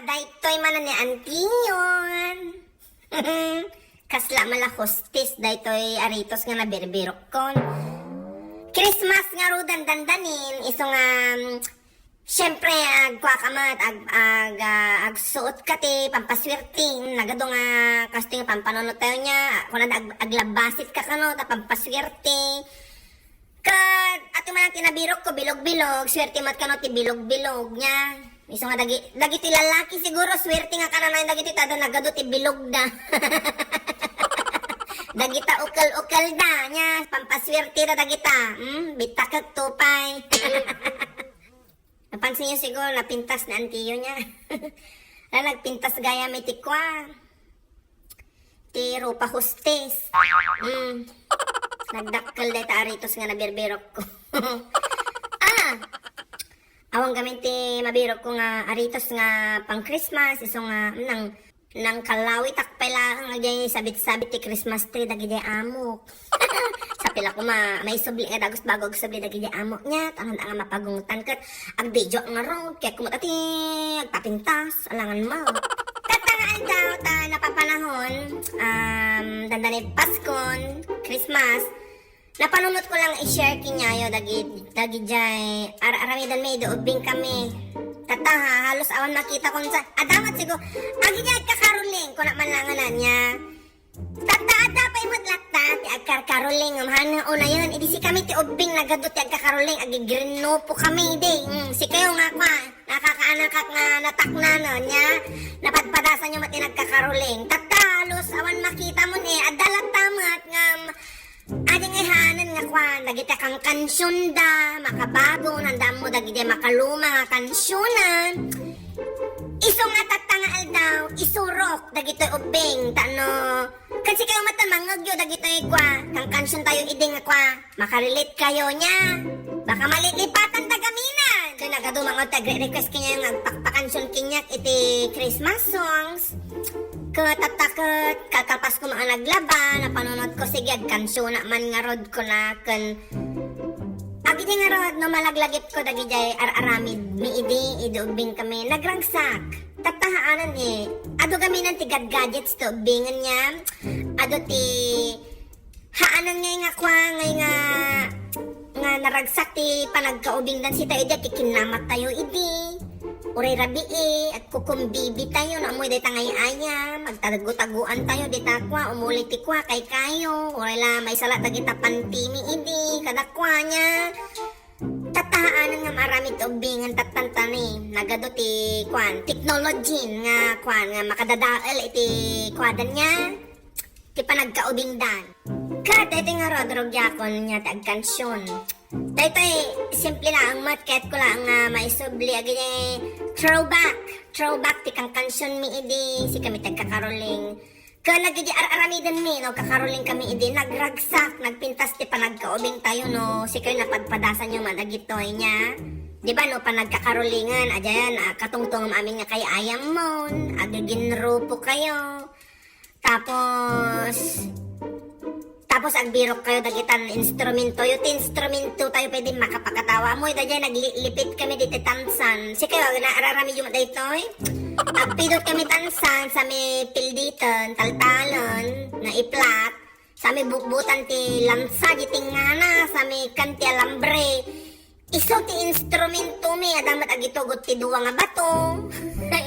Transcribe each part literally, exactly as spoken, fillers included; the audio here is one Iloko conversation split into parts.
Daytoy man ni Antion. Kasla mala hostis daytoy aritos nga nabirbirokkon. Christmas ngaruden dandanin, isu nga, mm, siyempre, agkua ka met, ag-, ag-, ah, agsuot ka ti pampaswerte. Nagadu nga kastoy nga pampanunot tayo nia. Kuna da ag-, aglabasit ka kano, ta pampaswerte. Ket, ati man ti nabirokko, bilog-bilog, swerte met kano ti bilog-bilog nia. Isu nga dagi-, dagiti lalaki siguro, swerte nga kananayon dagiti ta adda nagadu ti bilogda. Dagita ukel-ukelda nia, pampaswerte da dagita. Hmm, bitakek to pay. Napansin niyo siguro, napintas ni Antiyo nia. Ala, nagpintas gayam iti kua. Ti rupa hostis. Hmm. Nagdakkel dayta aritos nga nabirbirokko. Ah! Awan gamin ti mabirokko nga aritos nga pang Christmas, isu nga, mm, nang, nangkallawitak pay laeng, agay sabit-sabit ti Christmas tree, dagidiay amok. Sa pila koma, maisubli nga dagus bago agsubli dagidiay amok nia, tanan nga mapagungtan ket agbidio ngarud, kaya kumut ati, agpapintas, alangan mo. Tatta nga aldaw ta napapanahon, um, dandanay Paskon, Christmas, napanunot ko lang i-share kenyayo dagi-, dagidiay ar-, aramidan mi idi ubbing kami. Tatta ha, halos awan makita kon sa, adda met sigo, agidiay agkakaroling, kuna man lang nga nia. Tatta, adda pay met latta ti agkarkaroling, ngem haan nga unayen, idi sikami ti ubbing nagadu ti agkakaroling, agigrinnupo kami idi. Mm, sikayo nga kua, nakakaanakak nga nataknanen, nia, napadpadasanyo met ti nagkakaroling. Tatta, halos awan makita mon, eh, adda latta met, ngem, adi nga ihanen nga kua, dagiti kangkansionda, makabago, nanda ammo dagiti makaluma nga kansionan. Isu nga tatta nga aldaw, isurok dagitoy ubbing, ta no, ket sikayo met ta mangngegyo dagitoy kua, kangkansion tayo idi nga kua, makarelate kayo nia. Baka malilipatan da gaminan. Ket nagadu man ti agre-request kenyayo nga agpakpakansion kaniak iti Christmas songs. Ket tatta ket kalkalpasko nga naglaba, napanunotko, sige, agkansiona man ngarud kuna ken Agidi ngarud, no malaglagipko dagidiay ar-aramid mi idi, idi ubbing kami, nagragsak. Tatta haanan, eh. Adu gaminan ti gadgadgets ti ubbingen nia. Adu ti haanan ngay nga kua, ngay nga, nga naragsak ti panagkaubingdan sitayo idi, ti kinnamat tayo idi. Uray rabii, agkukumbibi tayo, no ammoy dayta nga ay-ayam, agtago-tagoan tayo, dita kua, umuli ti kua, kaykayo, uray la, maisala dagita pantimi idi, kada kua nia. Tatta haanan nga maaramid ti ubbingen tattanta ni, nagadu ti, kuan, technology nga, kuan, nga makadadael iti kuadan nia. Ti panagkaubingdan. Ket daytoy ngarud, rugiakon nia ti agkansion. Daytoy, simple laeng met, kayatko laeng nga maisubli, agidi throwback. Throwback ti kangkansion mi idi, sikami ti agkakaroling. Ket dagidi ar-aramiden mi, no, kakaroling kami idi, nagragsak, nagpintas ti panagkaubing tayo, no, sikayo napadpadasanyo man, agitoy nia. Di ba, no, panagkakarolingen, adiayan, ah, katungtong amin nga kay-ayam mon, agiginrupo kayo. Tapos, tapos agbirok kayo dagitan instrumento. Yo ti instrumento tayo pwede makapakatawa. Amoy, daydiay naglilipit kami diti tansan. Sikayo, naararami yung daytoy? Agpidot kami tansan sa may pilditan, taltalan, na iplat. Sa may bukbutan ti lansa, di tingana, sa may kan ti alambre. Isu ti instrumento mi, adda met agitugot ti dua nga bato.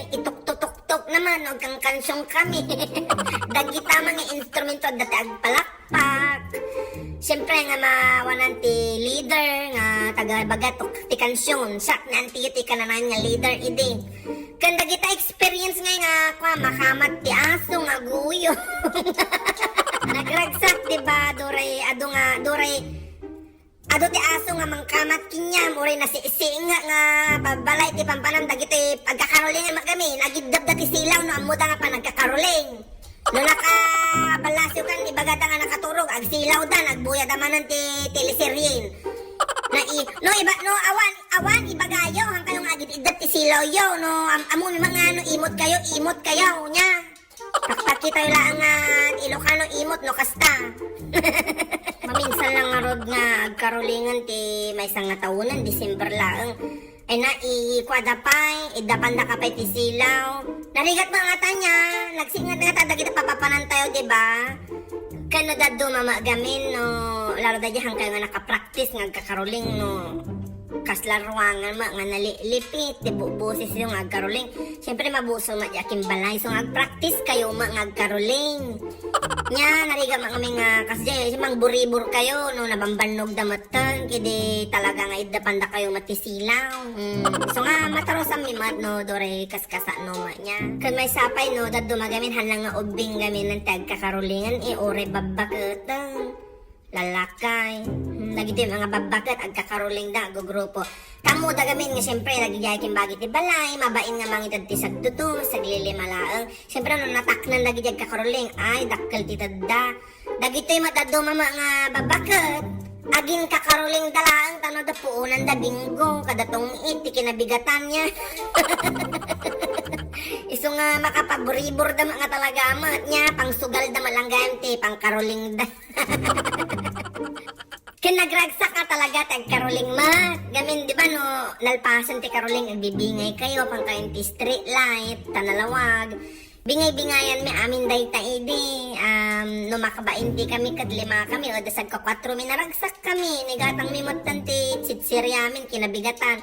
Ituktutuktok naman, no, agkangkansion kami. Dagita man nga instrumento, adda ti agpalakpak. Siyempre nga mawanan ti leader nga taga baga ti kansion. Siak ni Antiyo ti kananayon nga leader idi. Ken dagita experience nga nga, kwa, makamat ti aso nga guyo. Nagragsak, di ba? Duray, adu nga, duray, Adu ti aso nga mangkamat kaniam, uray nasisinga nga babbalay ti pampanam dagiti agkakaroling nga gamin, agiddepda ti silaw no ammoda nga panagkakaroling. No nakabalasiw kan ibagada nga nakaturog, agsilawda, nagbuyada manen ti teleserien. Na i-, no iba-, no awan, awan ibagayo, han kayo nga agiddep ti silawyo, no am-, ammo mi nga no imot kayo, imot kayo, nia. Pakpakitayo laeng nga Ilocano imot no kasta. Maminsan lang ngarud nga agkarolingen ti maysa nga taonen, December laeng. Ay na, ikuada pay, idapanda ka pay ti silaw. Narigat met ngata nia, nagsingat ngata dagiti papapanantayo, di ba? Ken no dadduma met gamin, no, lalo daydi haankayo nga nakapractice nga agkakaroling, no, kasla ruangan met nga nalilipit ti bu-, bosesyo nga agkaroling. Siyempre, mabuso met diay akimbalay, so nga agpractice kayo met nga agkaroling. Nia, narigat met ngamin nga kasdiay, mangburibor kayo, no, nabambannogda metten, kidi talaga nga idapanda kayo met ti silaw. Mm. So nga, matarusanmi met, no, duray kaskasano met nia. Ken maysa pay, no, dadduma gamin, haan nga ubbing gamin ti agkakarolingan, e, uray babbaketen. Lalakay. Hmm, dagiti mga babbaket, agkakarolingda, aggrupo. Tammoda gamin nga, siyempre, dagiti ikimbagi ti balay, mabain nga mangited ti sagtutom, saglilima laeng. Siyempre, no nataknanda dagiti agkakaroling, ay, dakkel ti tedda. Dagitoy met dadduma met nga babbaket, aginkakaroling da laeng, tapno da puonanda bingo, kada tungit, ti kinabigatan nia. Isu nga makapaburibor da met nga talaga met nia, pangsugal da met lang gamin ti pangkaroling da. Ken nagragsak nga talaga ti agkaroling met. Gamin, di ba, no, nalpasen ti karoling, agbibingay kayo, apan kayo ti street light, ta nalawag. Bingay-bingayan mi amin dayta idi. Um, no makabain ti kami, ket lima kami, o dasag ka kwatro mi, naragsak kami. Nigatang mi metten ti chichirya amin, kinabigatan.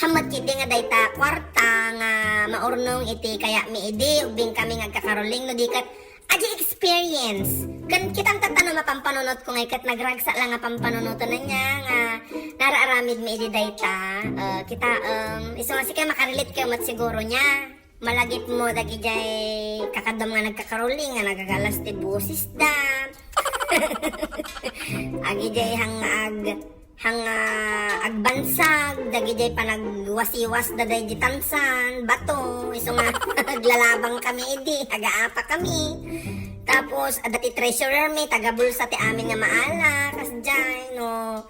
Haan met ketdi nga dayta kwarta nga maurnong iti kaya mi idi, ubbing kami nga agkakaroling, no di ket Adi experience. Ken kitam tatta no mapampanunot ko ngay ket nagragsak lang nga pampanunoten nia nga nararamid mi idi dayta. Eh, kita, em, isu nga sika makarelate kayo met siguro nia. Malagipmo dagidiay kakaduam nga nagkakaroling nga nagagalas ti bosesda. Agidiay hang ag- Hang, ah, agbansag, dagidiay panagwasiwasda daydi tansan, bato, isu nga aglalabang kami idi, agaapa kami. Tapos, adda ti treasurer mi, taga bulsa ti amin nga maala, kasdiay, no,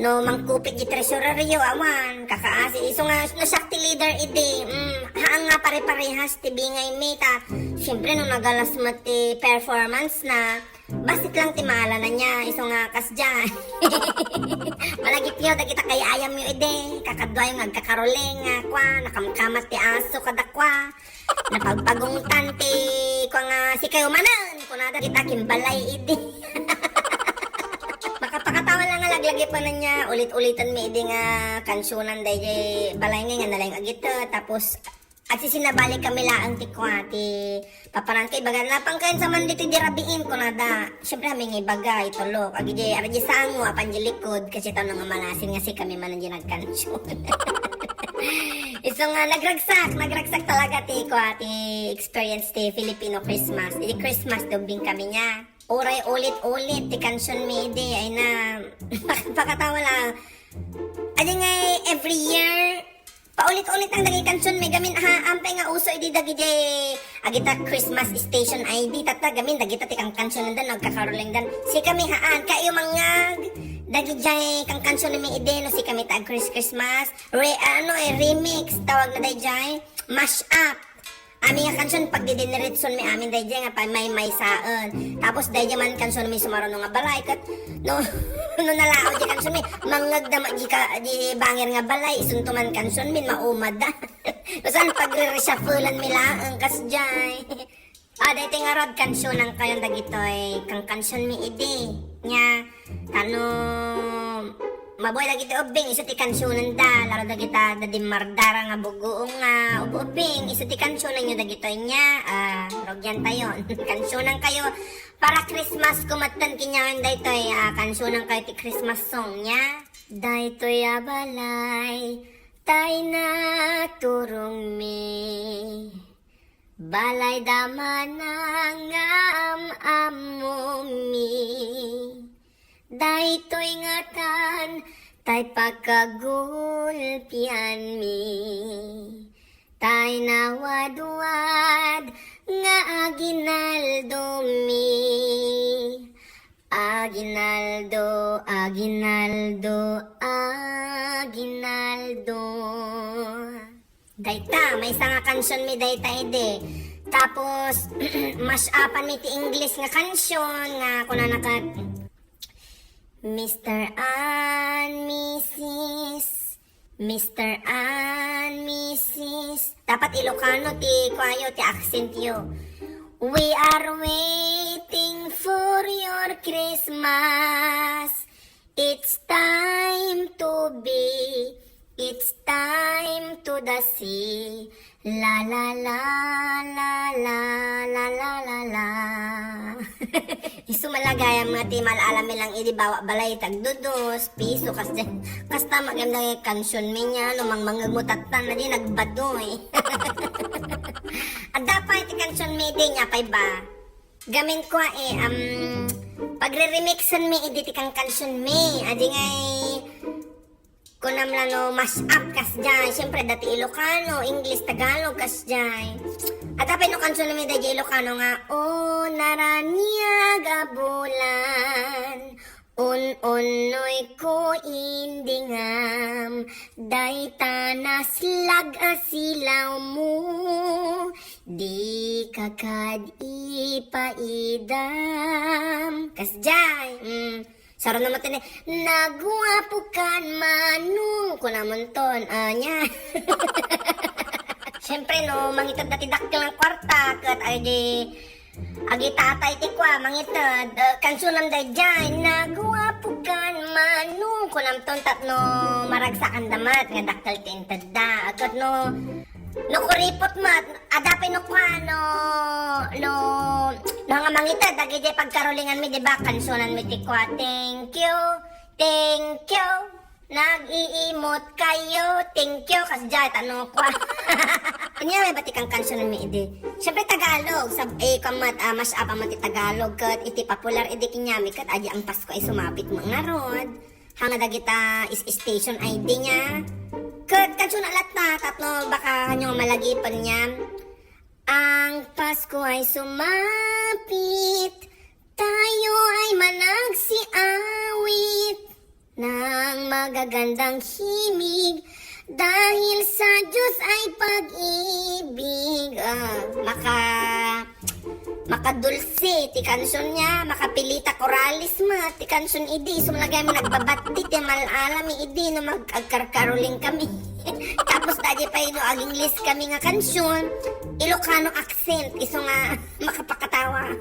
no, mangkupit di treasurer yo, awan, kakaasi, isu nga, no, siak ti leader idi, mm, haan nga pare-parehas ti bingay mi, ta, siyempre, no, nagalas met ti performance na, Bassit lang ti maalana nia, isu nga kasdiay. Malagipyo dagita kay-ayamyo idi, kakaduayo nga agkakaroling nga kua, nakamkamat ti aso kadakua. Napagpagungtan ti kua nga sikayo manen, kunada dagita kimbalay idi. Makapakatawa lang nga laglagipen nia, ulit-ulitan mi idi nga kansionan daydi balay nga nalaing agited, tapos Agsisinabali kami laeng ti kua, ti papanan ka ibaga, "Napan kayon sa man ditoy di rabiin?" kunada. Siyempre, kami nga ibaga, itulok. Agidiay, agidiay sango, apan di likod, kasi tawno nga malasin nga si kami man ang ginagkansion. Isu nga, nagragsak, nagragsak talaga ti kua, ti experience ti Filipino Christmas. Di Christmas, dubbing kami nia. Uray ulit-ulit ti kansion mi idi, ay na, pakatawa lang. Adi nga every year, Paulit-ulit ang dagiti kansion mi gamin, ha, ampay nga uso idi dagiti agita Christmas station I D, tatta gamin dagita ti kankansionanda, nagkakarolingdan. Sikami haan, kayo mangngag dagiti kankansion mi idi, no, sikami ta ag-Chris-, Christmas, re-, ano, eh, remix, tawag na daydiay, mash up. Amin nga kansion, pagdidiniritson mi amin daydiay nga pammaymaysaen. Tapos daydiay man kansion mi sumaruno nga balay, ket no, no nalaod di kansion mi, mangngegda ma-, di ka, di bangir nga balay, isunto man kansion mi, maumada. Saan pagre-reshufflean mi laeng, kasdiay. Ah, daytoy ngarud, kansionan kayon dagitoy, kang kansion mi idi. Nia, Tano, mabuy dagiti ubbing, isu ti kansionanda, lalo dagita da dimmardara nga bugoong nga ub-, ubbing, isu ti kansionanyo dagitoy nia, ah, rugian tayo. Kansionan kayo, para Christmas ko metten kaniayo daytoy, ah, kansionan kayo ti Christmas song nia. Daytoy a balay, tay naturong mi. Balay da manang nga am-ammo mi. Daytoy ngatan tay pagkagulpian mi. Tay nawadwad nga aginaldo mi. Aginaldo, aginaldo, aginaldo. Dayta, maysa nga kansion mi dayta idi. Tapos, mash upan mi ti English nga kansion nga kunana ket, Mister and Missus Mister and Missus Dapat Ilocano ti kuayo, ti accent yo. We are waiting for your Christmas. It's time to be, it's time to the sea. La la la la la la la la la. Isu malagayam nga ti mal-alami lang idi bawa balay tagdudos, piso, kas dyan. Kasta magayam dagiti kansion mi niya, no mangmangeg mo tattan, na di nagbadoy. Adda pay ti kansion mi, di niya pay ba? Gamin ko eh, um, pagre-remixen mi idi ti kankansion mi. Adi ngay, kunam la no mash up kas jay. Siyempre, dati Ilocano, English, Tagalog, kas jay. Adda pay no kansion mi dayjay Ilocano nga, O naraniag a bulan, un-unnoy ko indingam, dayta naslag a silaw mo, di ka kad ipaidam. Kas jay, mm. Saro naman tini, naguapo kan manong, kunamonton, anya. Siyempre, no, mangited dati dakkel nga kwarta, ket agi, agi tatay ti kua, mangited, eh, kansionam dayjay, naguapo kan manong, kunamton tapno maragsakan damat nga dakkel ti intedda. Ket no, no kuripot met, adda pay no kua, no, no, no nga mangited, dagiti pagkarolingan mi, di ba, kansionan mi ti kua, thank you, thank you, nag-iimot kayo, thank you, kas jay, tano kua. Ania may bati kang kansionan mi idi. Siyempre, Tagalog, sab-, eh, kamat, ah, mash up amat ti Tagalog, ket iti popular idi kinyami, ket adi ang Pasko ay sumapit mo ngarod. Hanga dagita is station I D niya. Ket kansiona latta, tapno baka hanyo malagipen niya. Ang Pasko ay sumapit, tayo ay managsiawit ng magagandang himig, dahil sa Diyos ay pag-ibig. Ah, maka-, makadulse ti kansion niya, makapilita korales met ti kansion idi. Sumlagay mo nagbabatti ti mal-alami idi no mag-, agkarkaroling kami. Tapos dadi pay no agingles kami nga kansion, Ilocano accent, isu nga makapakatawa.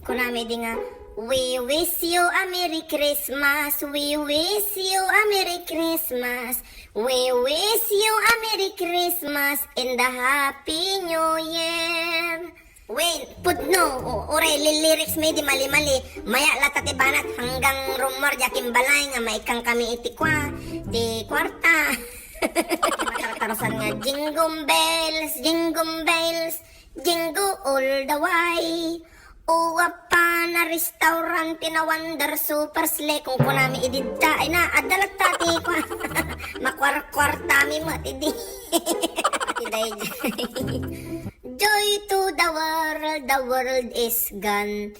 Kunami di nga, We wish you a Merry Christmas, we wish you a Merry Christmas, we wish you a Merry Christmas and a Happy New Year. Wen, pudno, o, uray, lilirik mi di mali-mali. Maya latta ti banat, hanggang rumor di akin balay nga maikkan kami iti kua, ti kwarta. Matartarusan nga, jingle bells, jingle bells, jingle all the way. Uwa pa na restaurant ti na Wonder Super Slick, kung kunami ididta, ay na, adda latta ti kua. Makwarkwartami met idi. Ti dayjay. Joy to the world, the world is gone.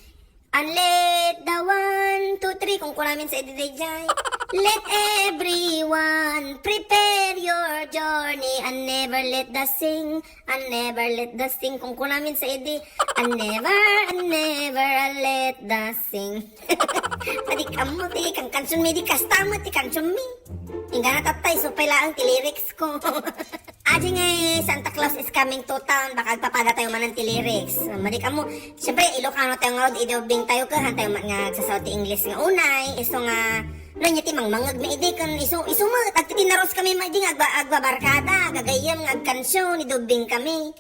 And let the one, two, three, kung kunamin sa idi dayjay. Let everyone prepare your journey and never let the sing, and never let the sing, kung kunamin sa idi. And never, and never let the sing. Adi kamo ti, kang kansion mi, di kasta mo ti kansion mi. Inggana tattay, supay laeng ti lyrics ko. Adi ngay Santa Claus is coming to town, baka agpapada tayo manen ti lyrics. Madi kamo, siyempre, Ilocano tayo nga, idi ubbing tayo, kahan tayo nga agsasaw ti English nga unay, isu nga, no, nya ti mangmangeg mi idi, kan isu, isu mo, agtitinaros kami, madi nga agba-, agbabarkada, gagayyem nga agkansion, idi ubbing kami.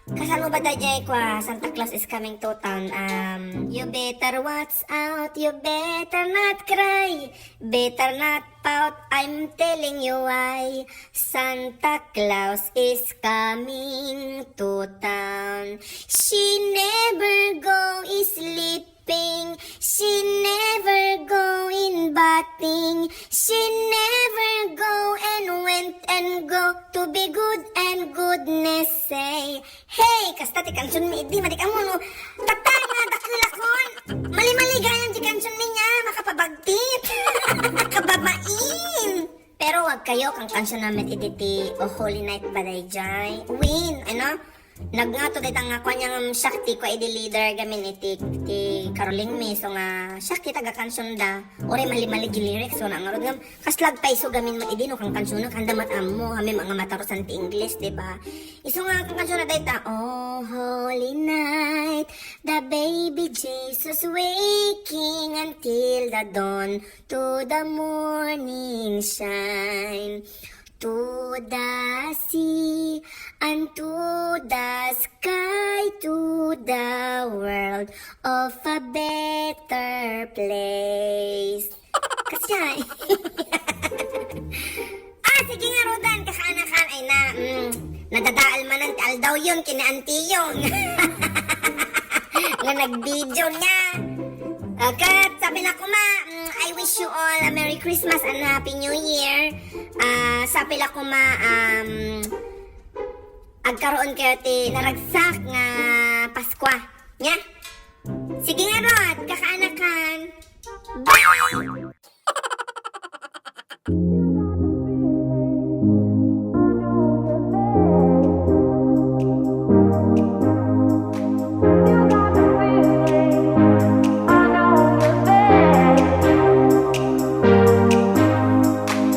Kasano ba dayjay kua, Santa Claus is coming to town? Um, you better watch out, you better not cry, better not pout, I'm telling you why. Santa Claus is coming to town. She never go sleeping, she never go in bathing, she never go and went and go to be good and goodness say. Hey, kasta ti kansion mi idi, madi kamo no. Tatta nga dakkelakon. Mali-mali gayam ti kansion mi nya, makapabagtit. Kababain. Pero agkayo kang kansion namin idi ti O Holy Night ba dayjay? Wen, ano? Nagngato dayta nga kuan niya nga Shakti ko idi leader gamin iti ti Caroling Me. So nga Shakti taga kansion da. Uray mali-mali di lyrics so na ngarud ngam kaslag paiso gamin met idi no kan kansion kan da met ammo kami mga matarusan ti English, di ba? Isu nga kan kansion dayta, "Oh holy night, the baby Jesus waking until the dawn, to the morning shine." To the sea and to the sky, to the world of a better place. Kasjay. Ah, sige nga, Rodan, kakaanakan. Ay na, mm, nadadaal manan ti aldaw yun, kina antiyon. Nga nag-video niya. Agad, sabi na kuma, mm, I wish you all a Merry Christmas and Happy New Year. Ah, sabi la kuma, um, agkaroon kayo ti naragsak nga Paskwa. Nya? Sige nga, Rod, kakaanakan. Bye!